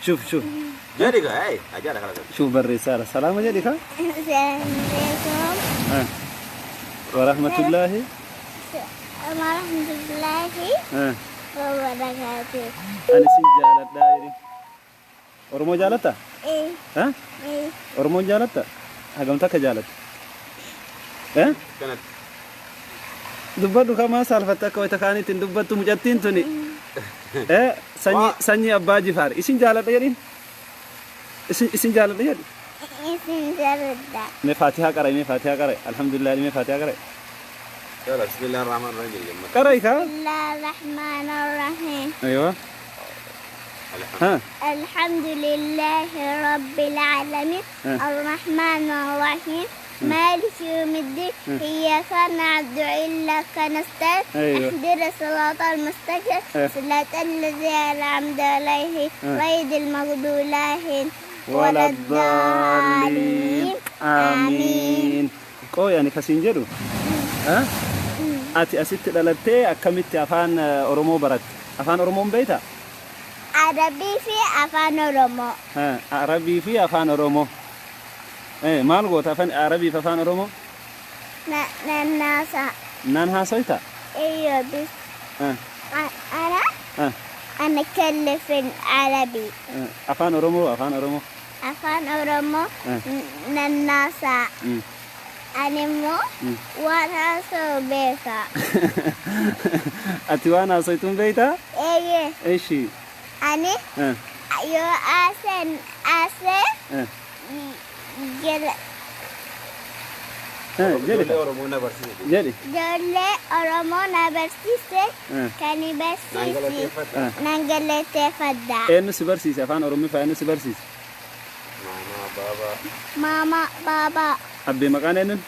Shuf shuf. Jedhi gaa ee ajaa'ila kana. Shuf barreessaadha. Salaama jedhi ka. Assalamualaikum Warahmatullaahi. warahmatullahi wabarakatuh. Ani sin jaaladhaa jedhi. Oromoo jaalatta? Eh, Ha? eh, Oromoon jaalatta? Hagam takka jaalatta? Eh? Kanatti. Dubbadhu kamaa saalfatte akka wayita kaaniitti hin dubbattu mucattiin tuni. Eh? Sanyii sanyii abbaa jifaar. Isin jaaladha jedhiin? Isin jaaladha jedhi. Isin jaaladha. Mee faatihaa qarai, mee faatihaa qarai. Alhamdulillah, mee faatihaa qarai. Yalla bismillahir rahmanir rahim jedhi gammada. Qarai kaa? Bismillahirrahmanirrahim. Aywa. Ha. Alhamdulillahi rabbil alamin. Arrahmanirrahim. Maliki yawmiddin. Iyyaka na'budu wa iyyaka nasta'in. أيوة. اهدنا الصراط المستقيم. صراط الذين أنعمت عليهم غير المغضوب عليهم ولا الضالين. Amiin. Qooyi ani kasiin jedhu. Ha? Ati asitti dhalattee akkamitti afaan Oromoo baratte? Afaan Oromoon beektaa? Arabii fi afaan Oromoo. Ha, Arabii fi afaan Oromoo. Eh, maal goota afaan Arabii fi afaan Oromoo? Nannaasa. Naan haasoyta? ايوه بس انا انا اتكلم في العربي. Afaan Oromoo, afaan Oromoo. Afaan Oromoo nannaasa. Ani immoo waan haasa'u beeka. Ati waan haasoytuun beektaa? Eeyyee. Ishi. Ani yoo haasan haasa'e jala Jedhi. Ijoollee Oromoo na barsiise. Jedhi. Ijoollee Oromoo na barsiise kan Naan barsiise galateeffadha. Nan galateeffadha. Eenyu si barsiise afaan Oromoo fa'aa eenyu si barsiise? Maamaa baabaa. Mama baaba. Abbee maqaan eenyuun?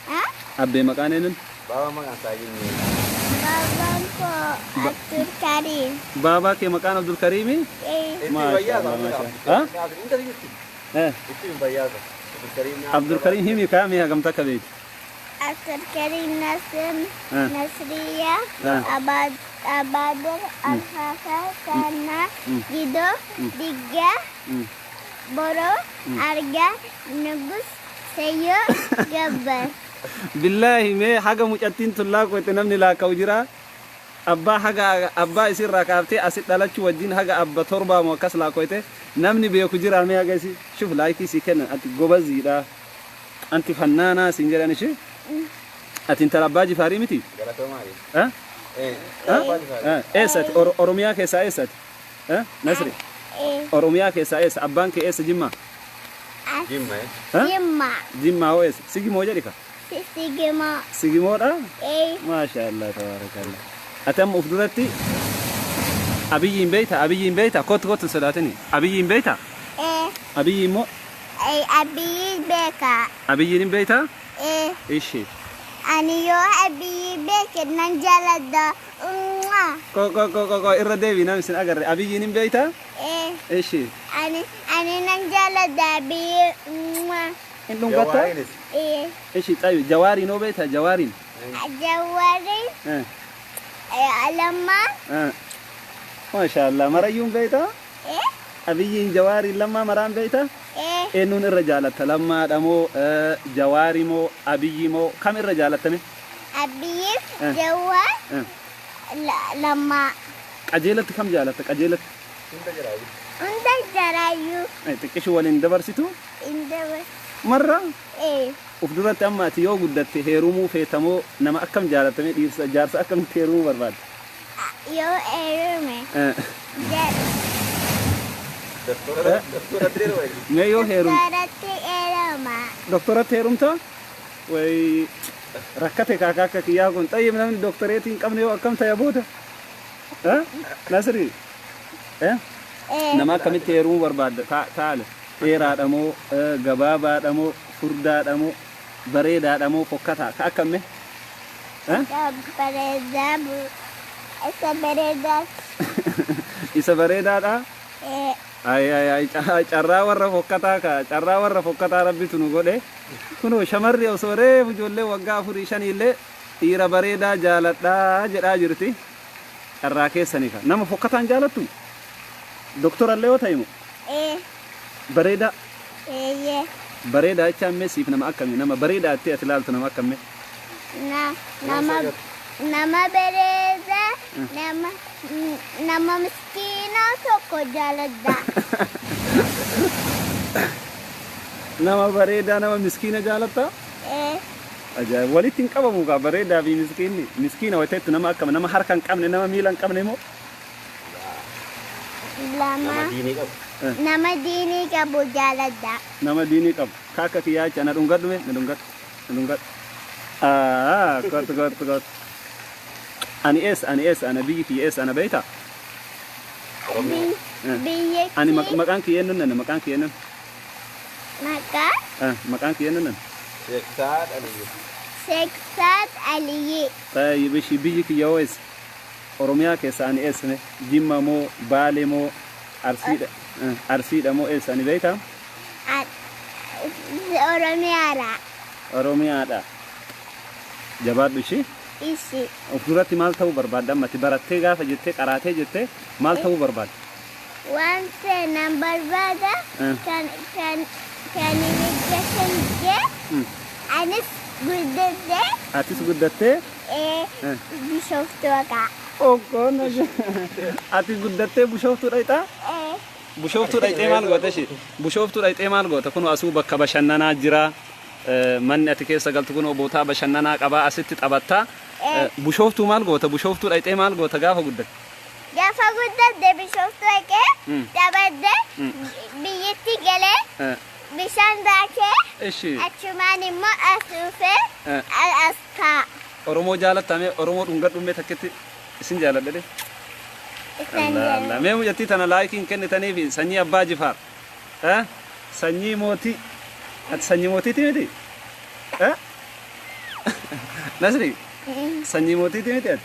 Ha? Abbee maqaan eenyuun? Baabaa maqaan isaa eenyu? Baabaan koo Abdul Karim. Baabaa kee maqaan Abdul Kariimi? Eh, Itti Maasha bayyaata. Allah, maasha Allah. Hunda jirti. Eh, Itti bayyaata. Abdul Karim. Abdul Karim himi kaa mee hagam takka beekti? Abdul Karim Nasir Nasriya Abad Abadur Alfafa Sana Gido Digga Boro Arga Nugus Sayo Gabbar. Billaahi mee haga mucattiin tun laakkootte namni laakka'u jira. Abbaa haga abbaa isirraa kaaftee asit dhalachuu wajjin haga abba torbaa moo akkas laakkootte namni beeku jira mee haga isi shuf laayikii sii kennan ati gobaziidha. Anti fannaanaa siin jedhan ishee. Ati intala abbaa jifaarii miti? Galatoomaa. Eh? Eh. Eh? Eessati? Oromiyaa keessaa eessati? Eh? Nasri? Eh, Oromiyaa keessaa eessa? Abbaan kee eessa Jimmaa? Jimma. Eh? Jimma. Jimmaa hoo eessa? Sigimoo jedhi ka? Sigimo. Sigimoodha? Eh, Maasha Allah tabaarakallah. Ati amma uf duratti Abiyyiin beeyta? Abiyyiin beeyta? Kottu kottu hin sodaatini. Abiyyiin beeyta? eh, Abiyyi immoo eh, Abiyyi beeka. Abiyyiin hin beeyta? Eh, Ishi. Ani yoo Abiyyi beeke nan jaaladha. Mwah. Ko ko ko ko ko irra deebii namni sin agarre. Abiyyiin hin beeyta? Eh, Ishi. ani nan jaaladha Abiyyi. Mwah. Hin dhungatta? Jawaariinis. Eh, Ishi xayu jawaariin hoo beeyta? Jawaariin. Jawwaari Eh. lama. Eh. Maasha Allah marayyuun beeyta? Eh, Abiyyiin jawaariin lammaa maraan beeyta? eh, Eenyuun irra jaalatta? Lammaadha moo jawaari moo abiyyi moo kam irra jaalattame? Abiyyi Eh. Jawwaar Eh. lama. Qajeelatti kam jaalatta? Qajeelatti. Hunda jiraayu. Hunda jaraayyuu Xiqqishu waliin dabarsitu hin dabar. Marra Eh, uf duratti amma ati yoo guddatte heerumuu feetamoo nama akkam jaalattame dhiirsa jaarsa akkamitti heerumuu barbaadda? Yoo heerume Doktoratti heeruma. Mee yoo heerumte doktoratti heeruma. Doktoratti heerumta? Way rakkate kaaka akka kiyyaa kun xayyib namni doktoreetii hin qabne yoo akkam ta'e booda? Eh? Nasri? Eh? Eh, Nama akkamitti heerumuu barbaadda? Taale dheeraadha moo gabaabaadha moo furdaadha moo bareedaadha moo fokkataa ka akkamme? Eh? Bareedaa isa bareedaa. Isa bareedaadha? Eh, Ay ay ay carraa warra fokkataa ka carraa warra fokkataa rabbitu nu godhe. Kunoo shamarri osoo reefu ijoollee waggaa afurii shanii illee dhiira bareedaa jaaladhaa jedhaa jirti. Carraa keessanii ka nama fokkataan jaalattu? Doktorallee yoo ta'e moo? Ee. Bareedaa? Eeyyee. Bareedaa jechaan mee siif nama akkamii? Nama bareedaa jettee ati ilaaltu nama akkamii? Na, nama nama bareedaa nama nama miskiina tokko jaaladha. Nama bareedaa nama miskiina jaalattaa? Ee. Ajaa'iba! Walitti hin qabamu gaa bareedaa fi miskiinni. Miskiina wayita nama akkam nama harka hin qabne nama miila hin qabne moo? Lama. Nama diinii qabu. Nama diinii qabu jaaladha. Nama diinii qabu. Ka akka kiyyaa jecha na dhungadhu mee na dhungadhu na dhungadhu. Aa kottu kottu kottu. Ani eessa ani eessa ana biyyi kiyya eessa ana beektaa? Biyya Ani maqaan kiyya eenyuun nana maqaan kiyya eenyuun? Maqaa? Maqaan kiyya eenyuun nana? Sheek Saad Aliyyi. Sheek Saad Aliyyi. Tayyib ishii biyyi kiyya hoo eessa? Oromiyaa keessa ani eessa mee? Jimma moo Baale moo Arsiidha Arsiidha moo eessa ani beektaa? Oromiyaadha. Oromiyaadha. Jabaadhu ishii. Ishi. Of duratti maal ta'uu barbaadda amma ati barattee gaafa jettee qaraatee jettee maal ta'uu barbaadda? Waan seenan barbaada kan kan kan inni jee anis guddattee. Atis guddattee? Bishooftuu dhaqaa. Okkoon ati guddattee Bishooftuu dhaqxaa? Bishooftuu dhaqxee maal goota ishee? Bishooftuu dhaqxee maal goota? Kun asuu bakka bashannanaa jira. Manni ati keessa galtu kun bootaa bashannanaa qabaa asitti taphattaa. Bishooftuu maal goota? Bishooftuu dhaqxee maal goota gaafa guddatte? Gaafa guddatte Bishooftuu dhaqee taphadde biyyatti galee bishaan daakee achumaan immoo as dhufee as taa'a. Oromoo jaalattaa mee Oromoo dhungadhu mee takkitti isin jaaladha de. Allah mee mucattii tana likeiin kennitaniifi sanyii Abbaa Jifaar. Sanyii mootii. Ati sanyii mootiiti miti? Nasri sanyii mootiiti miti ati?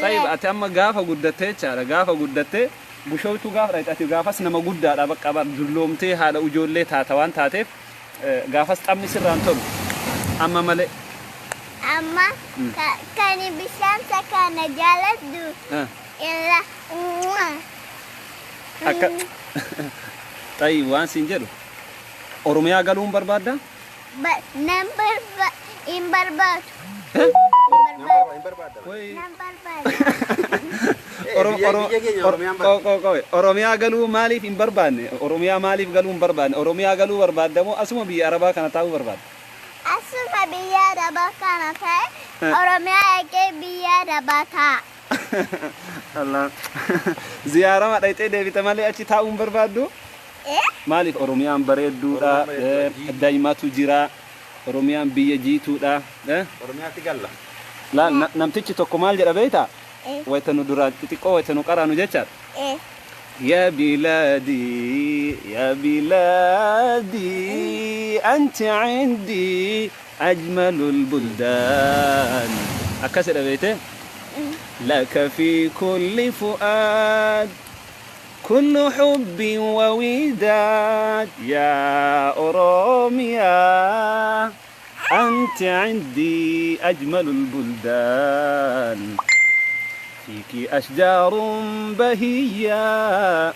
Tayyib ati amma gaafa guddattee jechaadha gaafa guddattee Bishooftuu gaafa dhaqxe ati gaafas nama guddaadha bakka bar dulloomtee haadha ijoollee taata waan taateef gaafas taphni sirraan tolu amma malee. Amma kan bishaan kana jaaladhu irra. Akka tayyib waan siin jedhu Oromiyaa galuun barbaaddaa? Nan hin barbaadu. Hin barbaadda. Nan barbaadu. Biyya keenya Oromiyaan barbaadda. Oromiyaa galuu maaliif hin barbaanne? Oromiyaa maaliif galuu hin barbaanne? Oromiyaa galuu barbaadda moo asuma biyya Arabaa kana taa'uu barbaadda? Asuma biyya Arabaa kana ta'e Oromiyaa eegee biyya Arabaa taa'a. Allah. Ziyaarama dhaqxee deebite malee achi taa'uu hin barbaaddu? Maaliif Oromiyaan bareedduudha, daa'imatu jira, Oromiyaan biyya jiituudha. Oromiyaatti galla. Laal namtichi tokko maal jedha beektaa? Wayita nu duraan xixiqqoo wayita nu qaraanu jechaadha. يا بلادي يا بلادي أنت عندي أجمل البلدان أكسر بيته لك في كل فؤاد كل حب ووداد يا أوروميا أنت عندي أجمل البلدان فيك أشجار بهية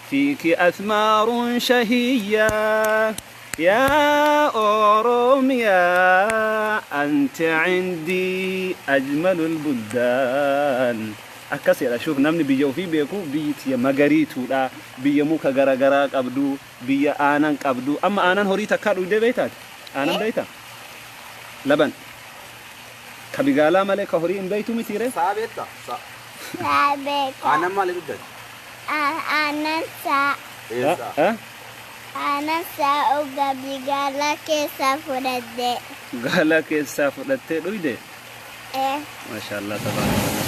فيك أثمار شهية يا أوروميا أنت عندي أجمل البلدان. Akkas jedha. Shuuf namni biyya ofii beeku biyyi tiyya magariituudha, biyya muka garagaraa qabdu, biyya aanan qabdu. Amma aanan horii takkaa dhugdee beektaati? Aanan beektaa? Laban ka bigaalaa malee ka horii hin beektu mitiire. Sa'a beektaa? Sa'a. Sa'a beeka. Aannan maali dhugdati? Aannan sa'a. Eessa? Aannan sa'a dhuga bigaalaa keessaa fudhadhe. Gaala keessaa fudhattee dhugde? Ee. Maashaallah tabaarakallah.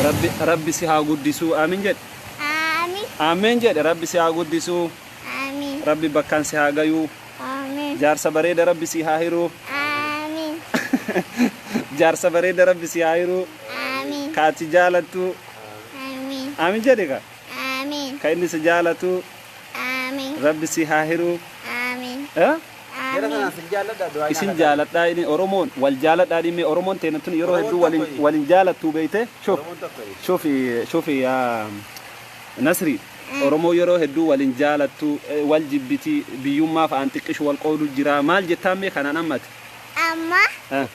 Rabbi rabbi si haa guddisuu, aamin jedhe. Aamin. Aamin jedhe, rabbi si haa guddisuu. Aamin. Rabbi bakkaan si haa gayuu. Aamin. Jaarsa bareeda rabbi si haa hiruu. Aamin. Jaarsa bareeda rabbi si haa hiruu. Aamin. Ka ati jaalattu. Aamin. Aamin jedhe ka. Aamin. Ka inni si jaalatu. Aamin. Rabbi si haa hiruu. Aamin. Eh? Jara sana sin jaalladha du'aa. Isin jaaladhaa inni Oromoon wal jaaladhaa dhimmi Oromoon teena tun yeroo hedduu walin walin jaalattu beeyte. Shuf Oromoon tokko. شوفي شوفي يا نسري. Oromoo yeroo hedduu waliin jaalattu, wal jibbiti, biyyummaa fa'aan xiqqishu wal qoodu jira. Maal jettaan mee kanaan ammati? Amma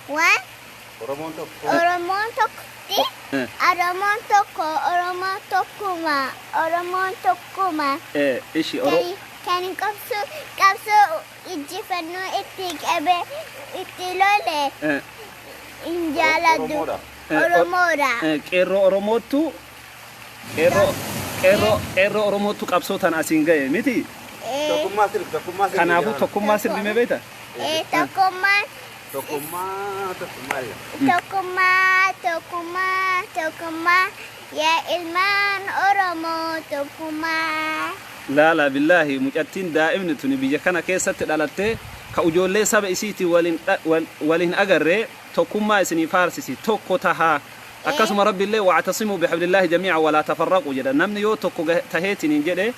waan Oromoon tokko. Oromoon tokkotti Oromoon tokko, Oromoon tokkuma, Oromoon tokkuma. Ishi Oro Kan qabsoo injifannoo itti qabe itti lole hin jaaladhu. Oromoodha. Oromoodha. Qeerroo Oromoottu qeerroo Oromoottu qabsoo tana asiin ga'e miti. Tokkummaa sirbi, tokkummaa sirbi. Kanaafuu tokkummaa sirbime beekta? Tokkummaa. Tokkummaa, tokkummaa. Tokkummaa, tokkummaa, tokkummaa, yaa ilmaan Oromoo tokkummaa. Laala billaahi, mucattiin daa'imni tuni biyya kana keessatti dhalattee ka ijoollee saba isiitii waliin agarree tokkummaa isinii faarsisi, tokko tahaa. Akkasuma Rabbiillee "واعتصموا بحبل الله جميعا ولا تفرقوا" jedha. Namni yoo tokko taheetiniin jedhe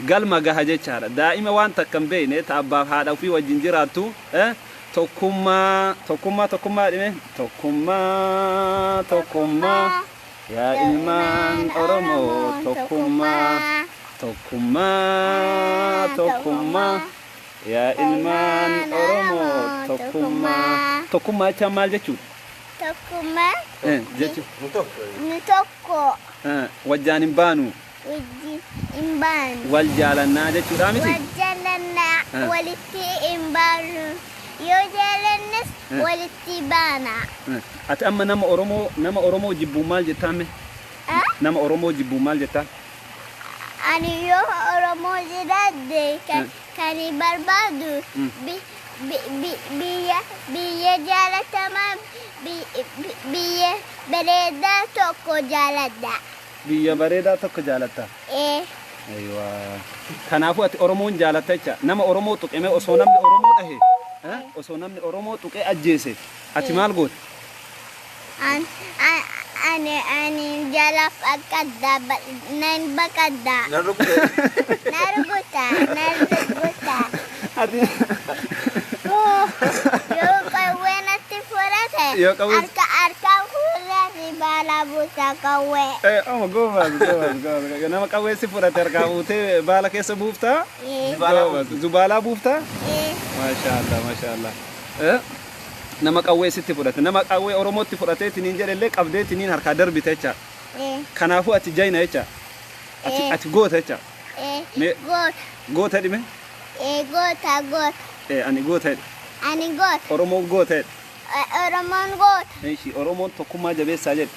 galma gaha jechaadha. Daa'ima waan takka hin beekne ta abbaaf haadha ofii wajjin jiraattu, tokkummaa, tokkummaa, tokkummaa dhime, tokkummaa, tokkummaa, yaa ilmaan Oromoo tokkummaa, tokkummaa, tokkummaa, yaa ilmaan Oromoo tokkummaa. Tokkummaa jechaan maal jechuudha? Tokkummaa. Jechuun Nu tokko. Nu tokko. Wajjaan hin baanu. Wajjin hin baanu. Wal jaalannaa jechuudha miti? Wal jaalannaa, walitti hin baanu. Yoo jaalannes walitti baana. Ati amma nama Oromoo jibbuun maal jettaan mee? Nama Oromoo jibbuun maal jettaan? Ani yoo Oromoo jiraadde kan barbaadu biyya jaalatamaa, biyya bareedaa tokko jaaladha. Biyya bareedaa tokko jaalatta. Ee. Ayiwaa. Kanaafuu ati Oromoon jaalatta jecha. Nama Oromoo tuqeme, osoo namni Oromoo dhahe, osoo namni Oromoo tuqee ajjeese, ati maal goota? Ani jalaaf akkadda nan baqadda. Nan rukute. Na rukuta, na rukuta. Ati Yoo qawwee natti fudhate Yoo qawwee- harkaan fuudhee baala buusa qawwee. Ama goobas goobas goobas, nama qawwee si fudhate harkaa buutee baala keessa buuftaa? Ee. Goobas zubaalaa buuftaa? Ee. Maashaallah, maashaallah. Nama qawwee sitti fudhate, nama qawwee Oromootti fudhatee tiniin jedhellee qabdee tiniin harkaa darbite jecha. Ee. Kanaafuu ati jayna jecha. Ati Ee. ati goota jecha. Ee. Mee- Goota. Goota dhime? Ee, goota, goota. Ani goota jedhe. Ani goota. Oromoon goota jedhe. Oromoon goota. Ishi Oromoon tokkummaa jabeessaa jedhe.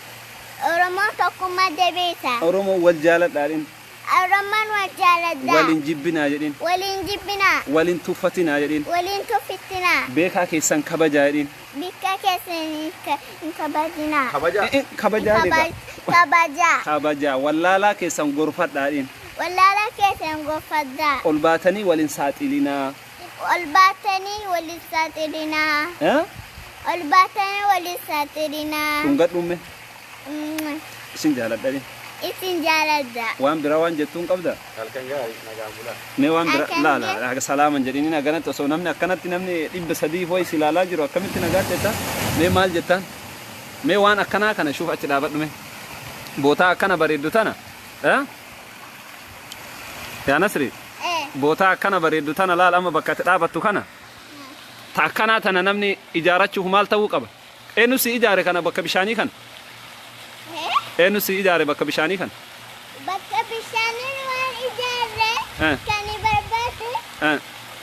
Oromoon tokkummaa jabeessa. Oromoon wal jaaladhaa jedhin. Oromoon wal jaaladha. Waliin jibbinaa jedhin. Waliin jibbinaa. Waliin tuffatinaa jedhin. Waliin tuffitinaa. Beekaa keessan kabajaa jedhin. Bikka keessan hin kabajinaa. Kabaja. Kabajaa jedha. Kabajaa. Kabajaa, wallaalaa keessan gorfadhaa jedhin. Wallaalaa keessan gorfadhaa. Ol baatanii waliin saaxilinaa. Ol baatanii waliin saaxilinaa. Eh? Ol baatanii waliin saaxilinaa. Dhungadhumme isin jaaladha jedhin. Isin jaaladha. Waan biraa waan jettuun qabda? Halkan gaarii, nagaan bulaa. Mee waan bira Halkan laala gaarii. haga salaaman jedhiniin akkanatti, osoo namni akkanatti namni 300 ho'i si ilaalaa jiru akkamitti nagaatti jetta? Mee maal jettaan? Mee waan akkanaa kana shuuf achi dhaabadhu, mee bootaa akkana bareeddu tana, eh? Yaa Nasri, Eh. bootaa akkana bareeddu tana laal, amma bakka ati dhaabattu kana, ta akkanaa tana namni ijaarachuuf maal ta'uu qaba? Eenyu si ijaare kana, bakka bishaanii kana? Eh? Eenyu si ijaare bakka bishaanii kana? Bakka bishaanii waan ijaarre Eh. kan barbaadu Eh?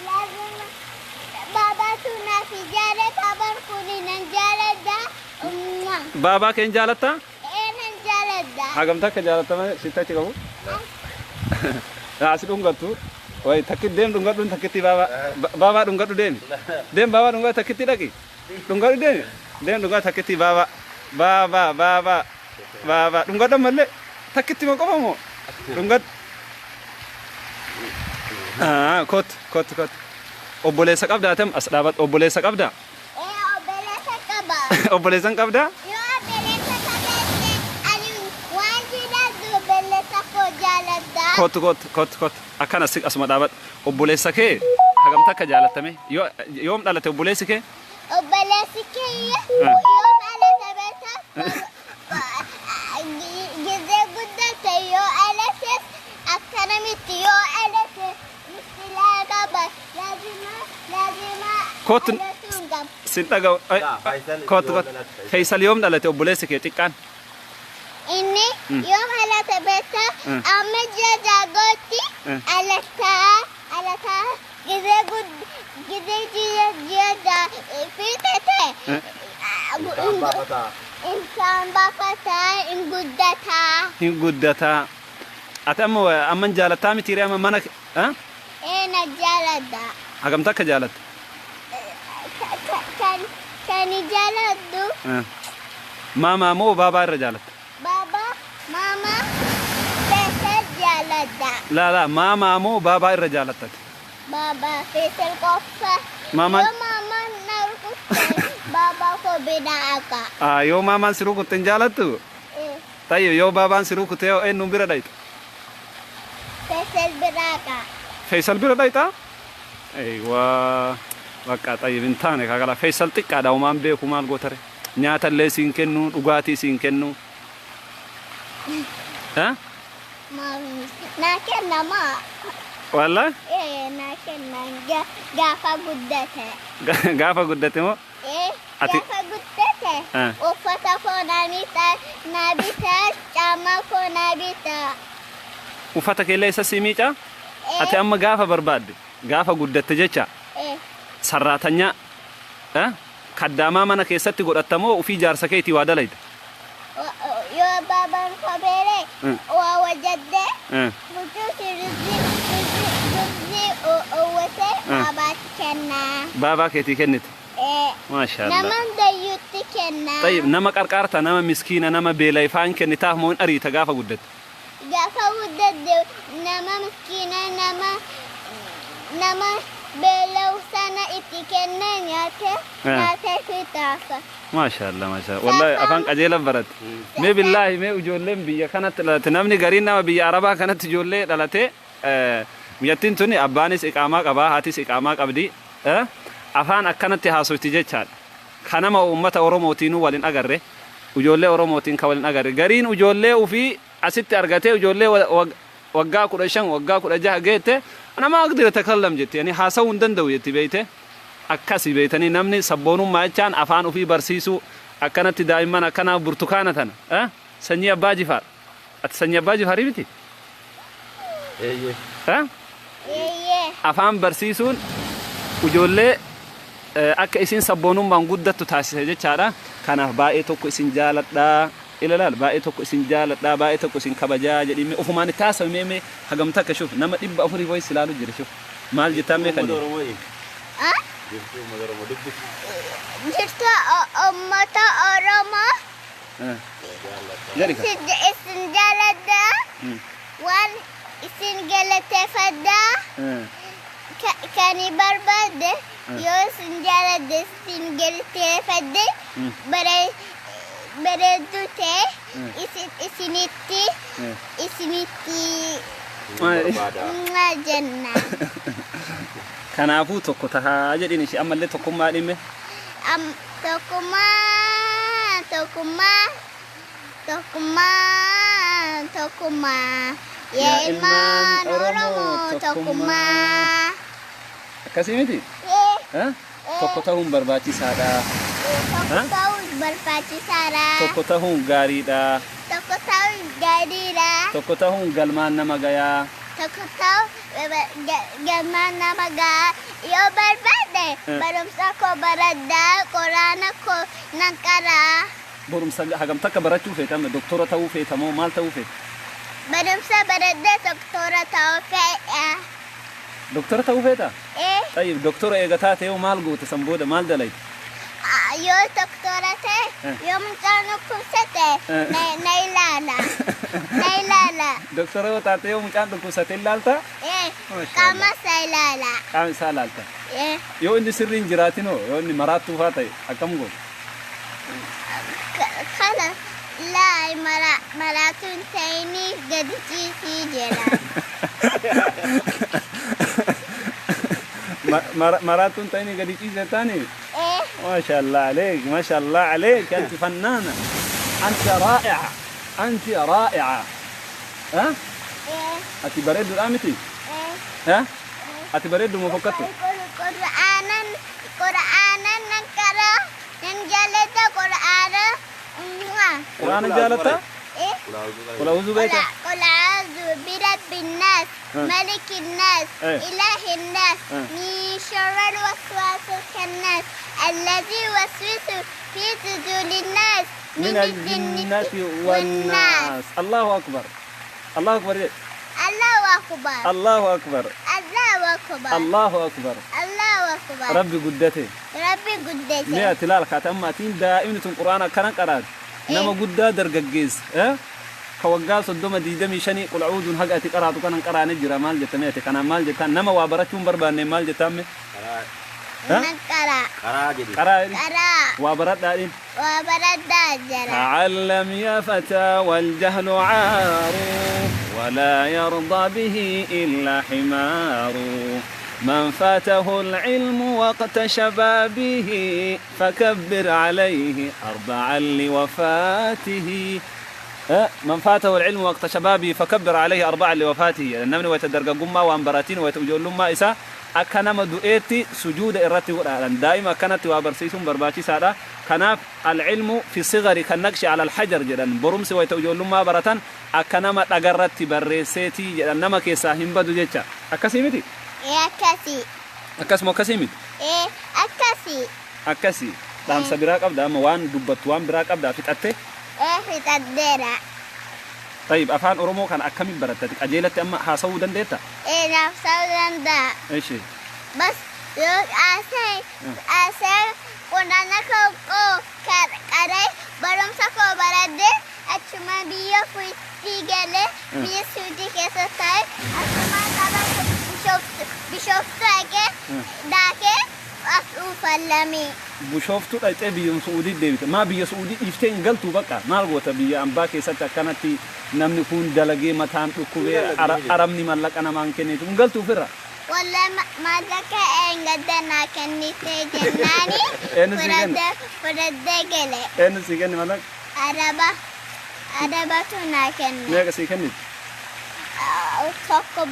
laazima babaatu naaf ijaare, baabaan kun nan jaaladha. Umma. Baabaa keen jaalattaa? Ee, nan jaaladha. Hagamta akka jaalatama sitti achi qabu? Asi dhungattu. Wayi takki deem, dhungadhu takkitti baabaa. Baabaa dhungadhu, deemi. Deem, baabaa dhungadhu, takkitti dhaqi. Dhungadhu, deemi. Deem, dhungadhu takkitti baabaa. Baabaa, baabaa, baabaa dhungadhu ammallee takkitti ma qofa moo? Dhungadhu. Kottu, kottu, kottu. Obboleessa qabdaa tam as dhaabadhu, obboleessa qabdaa? Ee, obboleessa qaba. Obboleessan qabdaa? Yoo obboleessa qabaate ani waan jiraatu obboleessa koo jaaladha. Kottu, kottu, kottu, kottu. Akkana si asuma dhaabadhu. Obboleessa kee hagamta akka jaalattame? Yoom dhalate obboleessi kee? Obboleessi kiyya yoo dhalate beektaa, gizee guddate yoo dhalates akka Akkana miti, yoo dhalate mushkilaa qaba. Laazima laazima Kootu dhalatuu hin qabu. Sin dhaga'u. Yaa, Faisal Kootu yoom kootu. dhalate Faisal? Faisal yoom dhalate obboleessi kee xiqqaan? Inni yoom dhalate beektaa? Amma ji'a jaagootti dhalataa dhalataa gizee gud gizee ji'a ji'a jaa fiixate. Ilkaan baafataa. Ilkaan baafataa, hin guddataa. Hin guddataa. Ati amma amman jaalattaa mitiiree amma mana ah? Ee, na jaaladha. Hagamta akka jaalatta? Kan kan jaaladhu. Maamaa moo baabaa irra jaalatta? Baba, mama, Faisal jaaladha. Laa laa, maamaa moo baabaa irra jaalattati? Baba, Faisal qofa. Maamaan Yoo maamaan na rukutte, baba koo bira akka. Ah, yoo maamaan si rukutte hin jaalattu? Eh, Tayyib, yoo baabaan si rukutte yoo eenyuun bira dhayxa? Faisal bira akka. Faisal bira dhayxa? Eywaa, bakka tayyib hin taane kakala. Faisal xiqqaadha, homaan beeku, maal gootare? Nyaata illee siin kennu, dhugaatii siin kennu. Ha? Mami, naa kenna maa? Walla? Eh, naa kenna gaafa guddate. Gaafa guddate moo? Eh, Ati gaafa guddate uffata koo naa bitaa, naa bitaa, caammaa koo naa bitaa. Uffata keellee isa sii miicaa? Ati Eh, amma gaafa barbaadde, gaafa guddatte jecha eh, sarraatanyaa kaddaamaa mana keessatti godhattamoo ufii jaarsa keetii waa dalayda? Yoo baabaan kobeere waa wajjadde butuusi ruuzii ruuzii uwwise baabaatti kennaa. Baabaa keetii kennite. Eh, Maashaallah. nama hundayyuutti kennaa. Tayyib, nama qarqaarta, nama miskiina, nama beela'ifaan kennitaaf moo hin ariita gaafa guddatte? Gaafa guddadde nama miskiina, nama nama beela'u sana itti kennee nyaate nyaatee fixaafa. Maashaallah, maashaallah. Wallahi afaan qajeelan baratte. Mee billaahi, mee ijoolleen biyya kanatti dhalate, namni gariin nama biyya Arabaa kanatti ijoollee dhalate, biyyattiin tuni abbaanis iqaamaa qabaa, haatis iqaamaa qabdi. Afaan akkanatti haasofti jechaadha. Kanama uummata Oromootiinuu waliin agarre, ijoollee Oromootiin kan waliin agarre. Gariin ijoollee ofii asitti argatee ijoollee waggaa 15, waggaa 16 geette, "Nama أقدر أتكلم" jetti, yani haasa'uu hin danda'u jetti beeyte. Akkasi beeytanii, namni sabboonummaa jechaan afaan ofii barsiisuu, akkanatti daa'imman akkanaaf burtukaana tana sanyii Abbaa Jifaar. Ati sanyii Abbaa Jifaarii miti? Eeyyee. Eeyyee. Afaan barsiisuun ijoollee akka isin sabboonummaan guddattu taasisa jechaadha. Kanaaf baay'ee tokko isin jaaladhaa. Ilaalaal, baay'ee tokko isin jaaladhaa, baay'ee tokko isin kabajaa jedhii ofumaan itti haasawee. Mee hagamta akka shuuf nama 400 wayis ilaalu jira, shuuf maal jettaan mee kan Uummata Oromoo jedhi. Ah? Jirtuu uummata Oromoo dubbisi. Jirtu uummata Oromoo. Jedhi ka. Isin jaaladha. Waan isin galateeffadha. Kan barbaade yoo isin jaaladhe, isin galateeffadhe, bareedduu ta'e isin isinitti isinitti Barbaada. Mwah jenna. Kanaafuu tokko tahaa jedhin ishee, ammallee tokkummaa dhimme. Tokkummaa, tokkummaa, tokkummaa, tokkummaa. Yaa ilmaan Oromoo, tokkummaa. Akkasii miti? Eh, Eh? Tokko ta'uun barbaachisaadha. Tokko ta'uun barbaachisaadha. Tokko ta'uun gaariidha. Tokko ta'uun gaariidha. Tokko ta'uun galmaan nama gayaa. Tokko ta'uun galmaan nama gahaa. Yoo barbaade barumsa koo baradhaa, quraana koo nan qaraa. Barumsa hagam takka barachuu feeta amma? Doktora ta'uu feeta moo maal ta'uu feeta? Barumsa baradhee doktora ta'uu fedha. Doktora ta'uu feeta? Eh, Tayyib, doktora eega taate yoo maal goota san booda, maal dalayta? Ah, yoo doktora ta'e, yoo mucaan dhukkubsate na ilaala. Na ilaala. Doktora yoo taate, yoo mucaan dhukkubsate ilaalta? Eh, Mashallah. qaama isaa ilaala. Qaama isaa ilaalta. Eh, Yoo inni sirriin jiraatin hoo, yoo inni maraattuu faa ta'e akkam goota? Kana laa maraatuun ta'inii gadi ciisii jedha. Maraattuun ta'inii gadi ciise taani? Eh, ما شاء الله عليك، ما شاء الله عليك، أنت فنانة، أنت رائعة، أنت رائعة، ها؟ Eh, Ati bareedduudhaa miti? Eh. Eh? Ati bareeddu moo fokkattu? Qur'aanan Qur'aanan nan qara nan jaalladha Qur'aana. Qur'aana jaalatta? Eh. Qul a'uuzu beekta? قل أعوذ برب الناس آه. ملك الناس إيه. إله الناس آه. من شر الوسواس الخناس الذي يوسوس في صدور الناس من الجنة والناس. الله أكبر. الله أكبر. الله أكبر. الله أكبر. الله أكبر. الله أكبر. الله أكبر. Rabbi guddate. Rabbi guddate. Mee ati laal kaate amma atiin daa'imni tun quraana akkana qaraati. Nama guddaa dargaggeessa. Eh? Ka waggaa 30 25 qul a'uuzuun haga ati qaraatu kanan qaraane jira maal jetta mee ati kanaan maal jettaan nama waa barachuu hin barbaanne maal jettaan mee? Karaa Nan qara. karaa jedhi. Qaraa jedhi. Qara. Waa baradhaadhiin. Waa baradhaa jira. تعلم يا فتى والجهل عار ولا يرضى به إلا حمار من فاته العلم وقت شبابه فكبر عليه أربعا لوفاته. من فاته العلم وقت شبابه فكبر عليه أربعا لوفاته. Namni wayta dargaggummaa waan baratiin wayta ijoollummaa isaa akka nama du'eetti sujuuda irratti godhaadhaan daa'ima akkanatti waa barsiisuun barbaachisaadha. Kanaaf العلم في الصغر كالنقش على الحجر jedhan barumsi wayta ijoollummaa baratan akka nama dhagarratti barreesseetii jedhan nama keessaa hin badu jecha. Akkasii miti? Ee akkasii. Akkasuma akkasii miti? Ee akkasii. Akkasii. Dhaamsa biraa qabda amma waan dubbattu waan biraa qabdaa fixatte? Ee fixadheera. طيب afaan Oromoo kana akkamiin baratte? Qajeelatti amma haasawuu dandeetta? Ee naaf ta'uu danda'a. Ishi. Bas yoo asee asee quraana koo koo qaree barumsa koo baradhee achuma biyya fuutii galee biyya suutii keessa taa'e achuma qaba bishooftu dhaqee daakee as dhuunfalame. Bishooftuu dhaqxee biyya Su'uudii deebite. Maa biyya Su'uudii dhiiftee hin galtu bakka? Maal goota biyya ambaa keessatti akkanatti namni kun dalagee mataan dhukkubee arabni mallaqa namaan kennitu hin galtu ofirra. Walla maallaqa eengadda naa kennite jennaani Eenyu sii kenne? fudhadhee gale. Eenyu sii kenne mallaqa? Araba arabatu naa kenne. Meeqa sii kennite? Tokko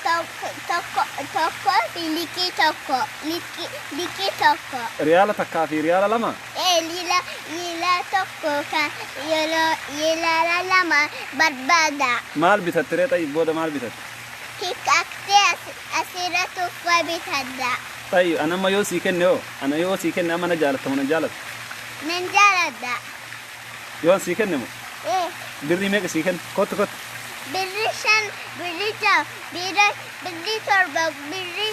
tokko tokko tokko fi liqii tokko liqii liqii tokko. Riyaala takkaa fi riyaala lama? Ee lila lila tokko kan yeroo lila lama barbaada. Maal bitatte ree xayyib booda maal bitatte? Hiikaktee asirratti uffata bitadha. Xayyib ana amma yoo sii kenne hoo? Ana yoo sii kenne amma na jaalatta moo na jaalatta? Nan jaaladha. Yoo sii kenne moo? Ee Birrii meeqa sii kenne? Kottu kottu. Birri 5, birri 6, birri 7, birri 5, birri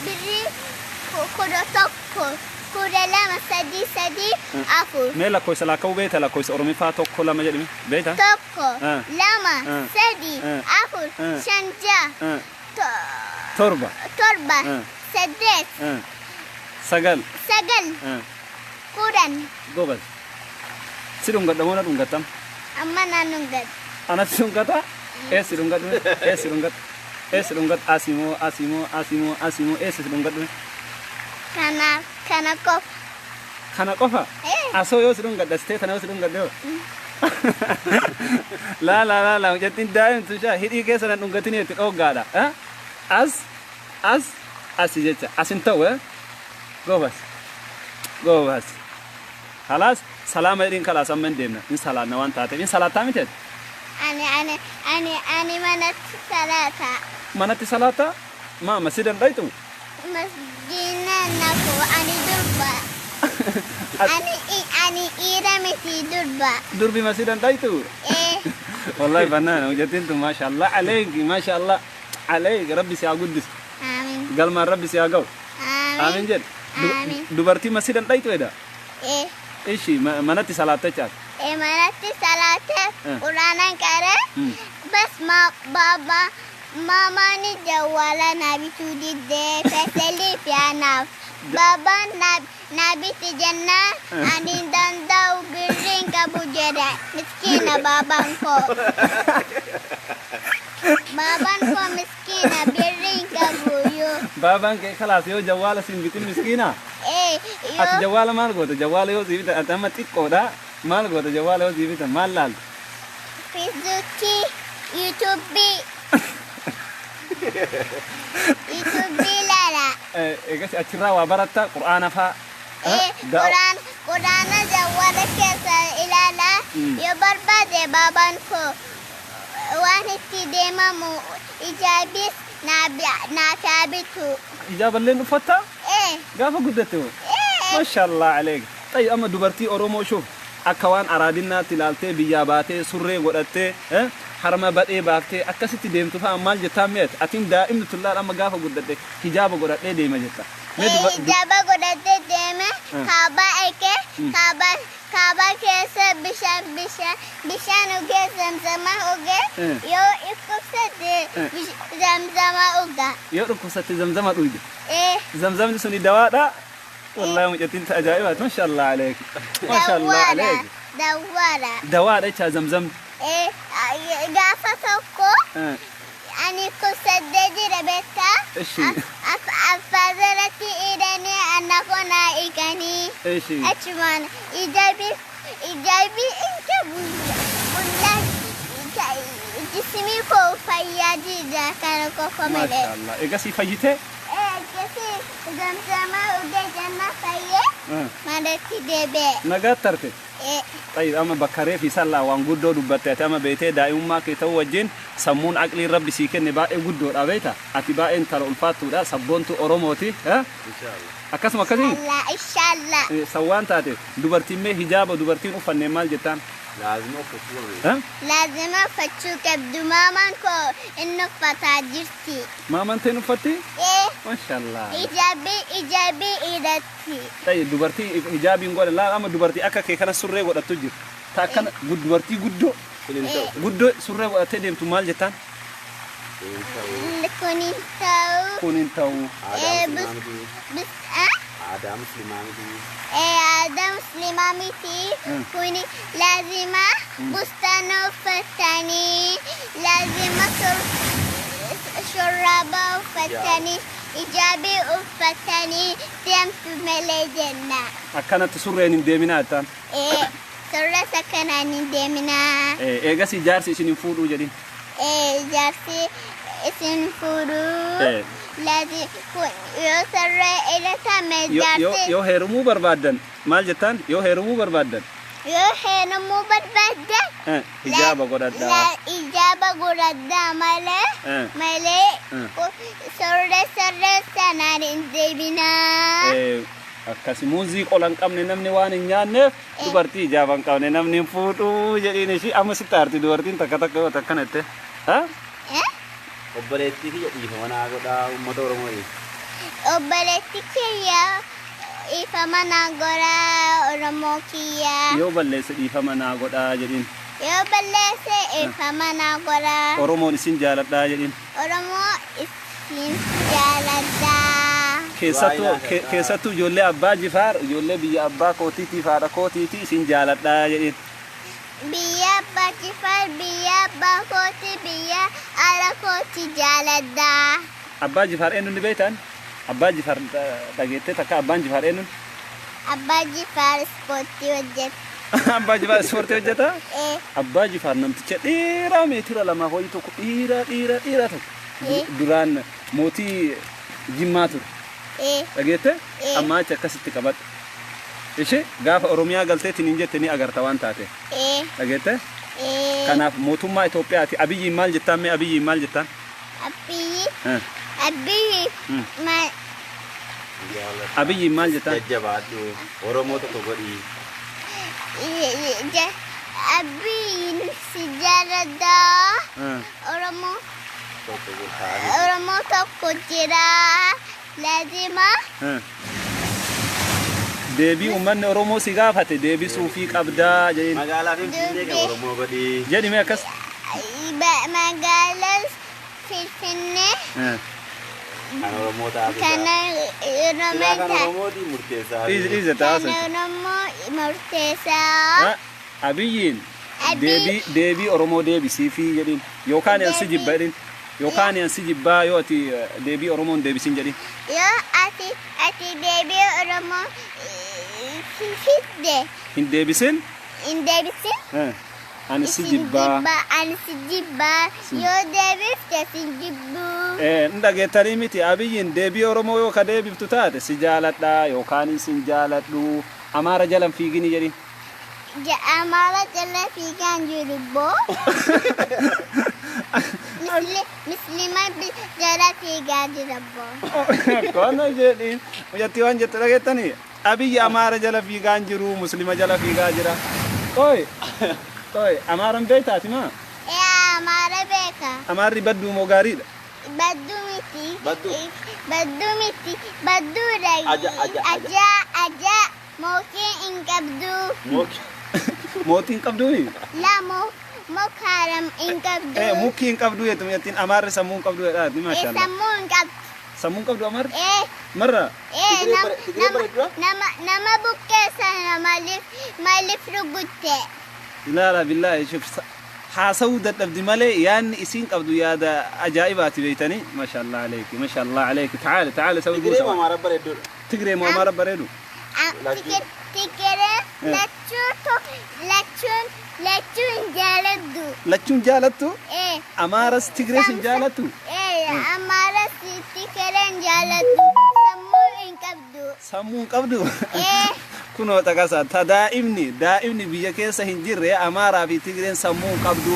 11, 12, 3, 3, 4. Mee lakkoofsa lakkaa'uu beekta lakkoofsa Oromiffaa tokko lama jedhame beekta? 1, 2, 3, 4, 5, 6, 7. 7, 8, 9. 9, 10. Gobas. Si dhungadha moo na dhungattam? Amma naan dhungadha. Anatti dhungata? Eessi dhungadhu? Eessi dhungadhu? Eessi dhungadhu? Asimoo asimoo asimoo asimoo eessi dhungadhu? Kana kana qofa. Kana qofa? Asoo yoo si dhungadha sitee tana yoo si dhungadhe hoo? Laa laa laa laa mucattiin daa'imtu shaa hidhii keessa na dhungatin itti dhooggaadha. As as asi jecha as hin ta'u gobas gobas. Khalaas salaama jedhiin khalaas amma hin deemna hin salaanna waan taateef hin salaattaa miti ati? Ani ani ani ani manatti salaata. Manatti salaataa? Maa masjidan dhayxu? Masjida nafu ani durba. Ani ani dhiira miti durba. Durbi masjidan dhayxu? Ee. Wallahi banaana mucattiin tun maashaallah aleeki maashaallah aleeki rabbi si haa guddisu. Aamin. Galmaan rabbi si haa ga'u. Aamin. Aamin jedhi. Aamin. Dubartii masjidan dhayxu eda? Ee. Ishi manatti salaatta jechaadha. Ee manatti salaate quraana qaree bas ma baba maamaani jawwaala naa bituu diddee feselii fi anaaf. Babaan naa biti jennaan ani hin danda'u birrii hin qabu jedhe miskiina babaan koo. Babaan koo miskiina birrii hin qabu yoo. Baabaan kee khalaas yoo jawwaala siin bitin miskiina? Ee Ati yoo jawwaala maal goota? Jawwaala yoo sii bitan ati amma xiqqoodha. Maal goota jawwaala yoo sii bitan maal laalta? Feesbuukii Yuutuubii. Yuutuubii ilaala. Eegas achirraa waa baratta qur'aana faa. Quraan quraana jawwaala keessa ilaala. Yoo barbaade baabaan koo waan itti deemamu ijaabis naaf haa bitu. Ijaaballeen uffattaa? Ee. Gaafa guddatte hoo? Ee. Mashallah aleek. Xayi amma dubartii Oromoo shuuf akka waan araadinnaatti ilaaltee biyyaa baatee surree godhattee harma badhee baaftee akkasitti deemtu fa'a maal jettaa mi'ate? Atiin daa'imni tullaan amma gaafa guddadhe hijaaba godhadhee deema jetta. Mee Hijaaba godhatee deeme kaabaa eekee kaabaa kaabaa keessa bishaan bishaan bishaan dhugee zamzama dhugee yoo dhukkubsate zamzama dhuga. Yoo dhukkubsatte zamzama dhugde. Ee. Zamzamni suni dawaadha. Wallahi mucattiin ta ajaa'ibaati. Mashallah aleek. Mashallah Dawwaadha. aleek. Dawwaadha. Dawaadha jechaa zamzamni. Ee gaafa tokko ani dhukkubsadee jira beektaa. Ishi. Affaazarratti hidhanii anna koo hiikanii. Ishi. Achumaan ijaabi ijaabi inka bulla jismii koo fayyaa jira kana qofa malee. Mashallah. Egasii fayyitee? Akkasii zamzama dhugee janna fayyee manatti deebi'e. Nagaatti tarte. Xayi amma bakka reefi sallaa waan guddoo dubbatte ati amma beetee daa'imummaa kee ta'uu wajjin sammuun aqliin rabbi sii kenne baay'ee guddoodha beekta. Ati baay'een intala ulfaattuudha sabboontu Oromooti. Akkasuma akkasii Allah inshallah. Sawwaan taate dubartiin mee hijaaba dubartiin uffanne maal jettaan? Laazima uffachuu qabdi. Laazima uffachuu qabdu maamaan koo inni uffataa jirti. Maamaan teen uffatti? Ee Mashallah. ijaabii ijaabii hidhatti. Xayi dubartii hijaabiin godhan laa amma dubartii akka kee kana surree godhattu jiru. Ta akkana dubartii guddoo Kun hin ta'u. guddoo surree godhattee deemtu maal jettaan? Kun hin ta'u. Kun hin ta'u. Kun hin ta'u. Aadaa musliimaa miti. Bis ah? Aadaa musliimaa miti. Aadaa musliimaa miti. Kun laazima bustaana uffatanii laazima shurraaba uffatanii ijaabii uffatanii deemtu malee jenna. Akkanatti surreen hin deeminaa jettaan. Ee surrees akkanaan hin deeminaa. Eegas jaarsi isin hin fuudhuu jedhin. Ee jaarsi isin fuudhuu. Lazi kun yoo surree hidhatame jaarsi. Yoo heerumuu barbaaddan maal jettaan? Yoo heerumuu barbaaddan Yoo heerumuu barbaaddan. Hijaaba godhadhaa. Ijaaba godhadhaa malee malee surree surree sanaan hin deebinaa. Akkasi muuzii qola hin qabne namni waan hin nyaanneef dubartii hijaaba hin qabne namni hin fuudhuu jedhiin ishii amma sitti aarti dubartiin takka takka yoo takkana jette. Obboleettii kiyya dhiifama naa godhaa uummata Oromoo. Obboleetti kiyya dhiifama naa godhaa Oromoo kiyya. Yoo balleesse dhiifama naa godhaa jedhiin. Yoo balleesse dhiifama naa godhaa. Oromoon isin jaaladhaa jedhiin. Oromoo isin jaaladhaa. Keessattuu ijoollee abbaa Jifaar ijoollee biyya abbaa kootiitiif haadha kootiiti isin jaaladhaa jedhiin. Biyya abbaa Jifaar biyya abbaa kooti biyya haadha kooti jaaladhaa. Abbaa Jifaar eenyuun ni beektan? Abbaa Jifaar dhageettee takka abbaan Jifaar eenyuun? Abbaa Jifaar ispoortii hojjeta. Abbaa Jifaar ispoortii hojjeta? Ee. Abbaa Jifaar namticha dheeraa meetira lamaa wayii tokko dheeraa dheeraa dheeraa tokko duraan mootii Jimmaa ture. Dhageette? Amma achi akkasitti qabadhu. Ishee gaafa Oromiyaa galteetiin hin jette ni agarta waan taate. Dhageette? Kanaaf mootummaa Itoophiyaati Abiyyiin maal jettaan mee Abiyyiin maal jettaan? Abiyyi. Abiyyi. Abiyyiin maal jettaan? Jajjabaadhu Oromoo tokko godhi. Abiyyiin si jaaladhaa. Oromoo. Oromoo tokko jira. Laazima. Deebii uummanni Oromoo si gaafate deebisuufii qabdaa jedheen. Magaalaa Finfinnee kan Oromoo godhi. Jedhi mee akkas. Magaalaa Finfinnee. Kan Oromoo taasisa. Kan Oromoo Kan Oromootiin murteessaa. Dhiise taasisa. Kan Oromoo murteessaa. Abiyyiin deebii Oromoo deebisiifii jedhin yookaan ansi jibba jedhin yookaan ansi jibbaa yoo ati deebii Oromoon deebisin jedhin. Yoo ati deebii Oromoo fidde. Hin deebisin? Hin deebisin. Ani si Isin jibbaa. Ani si jibbaa. Yoo deebifte sin jibbuu. Hin dhageettanii miti? Abiyyiin deebii Oromoo yoo ka deebiftu taate si jaaladha yookaan sin jaaladhu, Amaara jalan fiigini jedhi. Amaara jala fiigaan jiru boo. Muslima jala fiigaa jira boo. Kana jedhi, mucattii waan jettu dhageettanii? Abiyyi Amaara jala fiigaan jiru, Muslima jala fiigaa jira. Qoy qoy, Amaaran beektaati maa? Ee, Amaara beeka. Amaarri badduu moo gaariidha? Badduu miti. Badduu. Badduu miti. Badduudha. Aja, aja, aja. Aja, aja. Mootiin hin qabdu. Mootii hin qabduuni? La mokaaram hin qabdu. Mukkii hin qabdu jettu mucattiin, Amaarri sammuu hin qabdu jedhaati, maashaallah. Sammuu hin qabdu. Sammuu hin qabdu Amaarri? Ee. Marra. Ee. Tigree Tigree bareedduu? Nama bukkee sana maaliif rukutte? Ilaala, billaahi, shuf, haasawuu dadhabdi malee yaadni isiin qabdu yaada ajaa'ibaati, beeytanii? Maashaallah aleeki, maashaallah aleeki. Tacaala, tacaala, sawi Tigree buusa. Amaara bareedduudha. Tigree moo Amaara bareedu? Lachuu. Tigiree lachuun lachuun jaaladdu. Lachuun jaalattu? Ee. Amaaras Tigrees hin jaalattu? Ee, Amaaras Tigireen jaaladdu. Sammuu hin qabdu. Sammuu hin qabdu? Ee. Kunoo caqasa ta daa'imni biyya keessa hin jirre, Amaaraa fi Tigreen sammuu hin qabdu,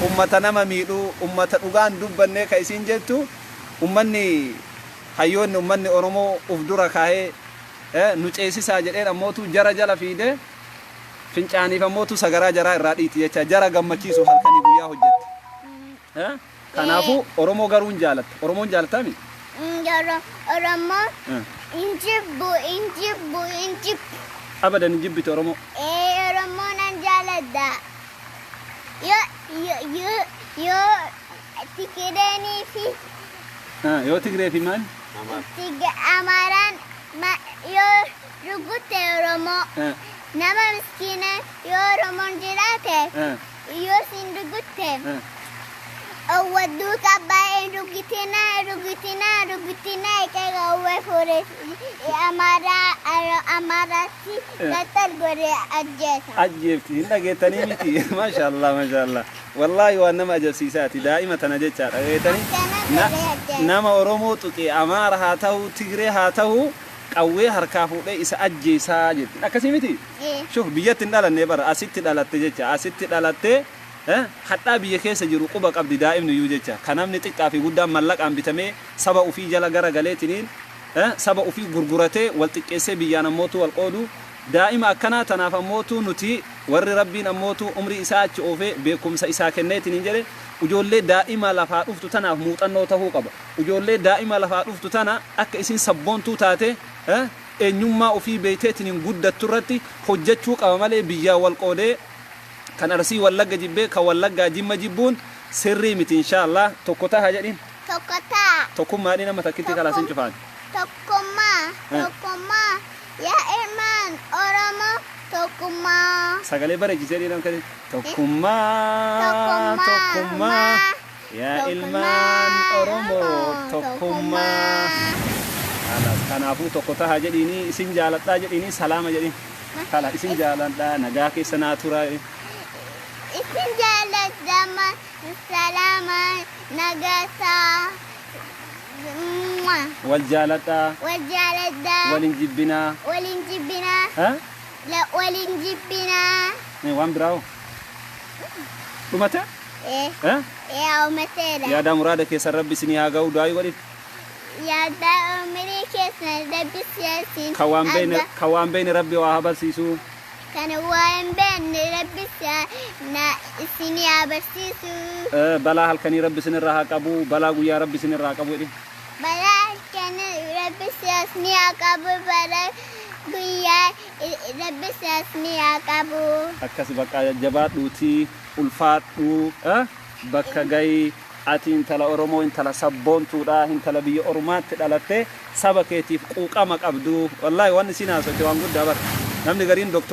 ummata nama miidhu, ummata dhugaan dubbannee ka isiin jettu. Ummanni hayyoonni, ummanni Oromoo uf dura kaahee nu ceesisaa jedheen ammootu jara jala fiide, fincaaniif ammootu sagaraa jaraa irraa dhiiti jecha jara gammachiisu halkanii guyyaa hojjette. Kanaafuu Oromoo garuu hin jaalatta. Oromoon jaalatami? Oromoo hin jibbu, hin jibbu, hin jibbu. Abadan hin jibbite Oromoo. Ee, Oromoo nan jaaladha. Yoo Tigireenii fi Yoo Tigree fi maal? Amaaraan yoo rukute Oromoo nama miskiina, yoo Oromoon jiraate yoo sin rukute owwadduu qabaa, hin rukutina, rukutina, rukutina, eega owwee fuure Amaaraa Amaaraatti gaxxal godhe ajjeesa. Ajjeefti, hin dhageettanii miti? Maashaallah, maashaallah, wallaahi waan nama ajabsiisaati daa'ima tana jecha, dhageettanii? Akkana godhee ajjeesa. Nama Oromoo tuqe, Amaara haa ta'u, Tigree haa ta'u, qawwee harkaa fuudhee isa ajjeesaa jetti, akkasii miti? Ee. Shuf, biyyatti hin dhalanne bara, asitti dhalatte jecha, asitti dhalatte hadhaa biyya keessa jiru quba qabdi daa'imni iyyuu jecha, kan namni xiqqaa fi guddaan mallaqaan bitamee saba ufii jala gara galeetiniin saba ufii gurguratee wal xiqqeessee biyyaan ammootu wal qoodu. Daa'ima akkanaa tanaaf ammootu nuti warri Rabbiin ammootu umrii isaa achi oofee beekumsa isaa kenneetiniin jedhe, ijoollee daa'ima lafaa dhuftu tanaaf muuxannoo tahuu qaba. Ijoollee daa'ima lafaa dhuftu tana akka isin sabboontuu taate eenyummaa ofii beeyteetiniin guddattu irratti hojjechuu qaba malee biyyaa wal qoodee kan Arsii Wallagga jibbee kan Wallaggaa Jimma jibbuun sirrii miti. Inshaallah tokko taha jedhin. Tokko ta'a. Tokkummaadhi nama takkitti kalaasin cufaan. Tokkummaa. Tokkummaa. Yaa ilmaan Oromoo, tokkummaa. Sagalee bareechisee dhiiran kadi. Tokkummaa, tokkummaa, yaa ilmaan Oromoo, tokkummaa. Kalaas, kanaafuu tokko taha jedhiini, isin jaaladhaa jedhiini, salaama jedhiin. Kala isin jaaladhaa, nagaa keessa naa turaa jedhiin. Isin jaalladhama, salaama, nagasaa. Wal jaaladhaa. Wal jaaladhaa. Walin jibbinaa. Walin jibbinaa. Ha? Walin jibbinaa. Waan biraa hoo? Dhumate? Ee. Eh? Ee, uumateedha. Yaada muraada keessan Rabbi isinii haa ga'u, du'aa godhiif. Yaada umurii keessan Rabbi siyaasin. Kan waan beekne Rabbi waa haa barsiisu. Kan waa hin beekne Rabbi na isinii haa barsiisu. Balaa halkanii Rabbi isinirraa haa qabu, balaa guyyaa Rabbi isinirraa haa qabu jedhi. Balaa halkanii Rabbi siyaasni haa qabu, balaa guyyaa Rabbi siyaasni haa qabu. Akkas bakka jajjabaadhuutii ulfaadhuu, bakka gahi. Ati intala Oromoo, intala sabboontuudha, intala biyya ormaatti dhalatte saba keetiif quuqama qabdu. Wallaahi waan isin haasofte waan guddaa bara. Namni gariin doktor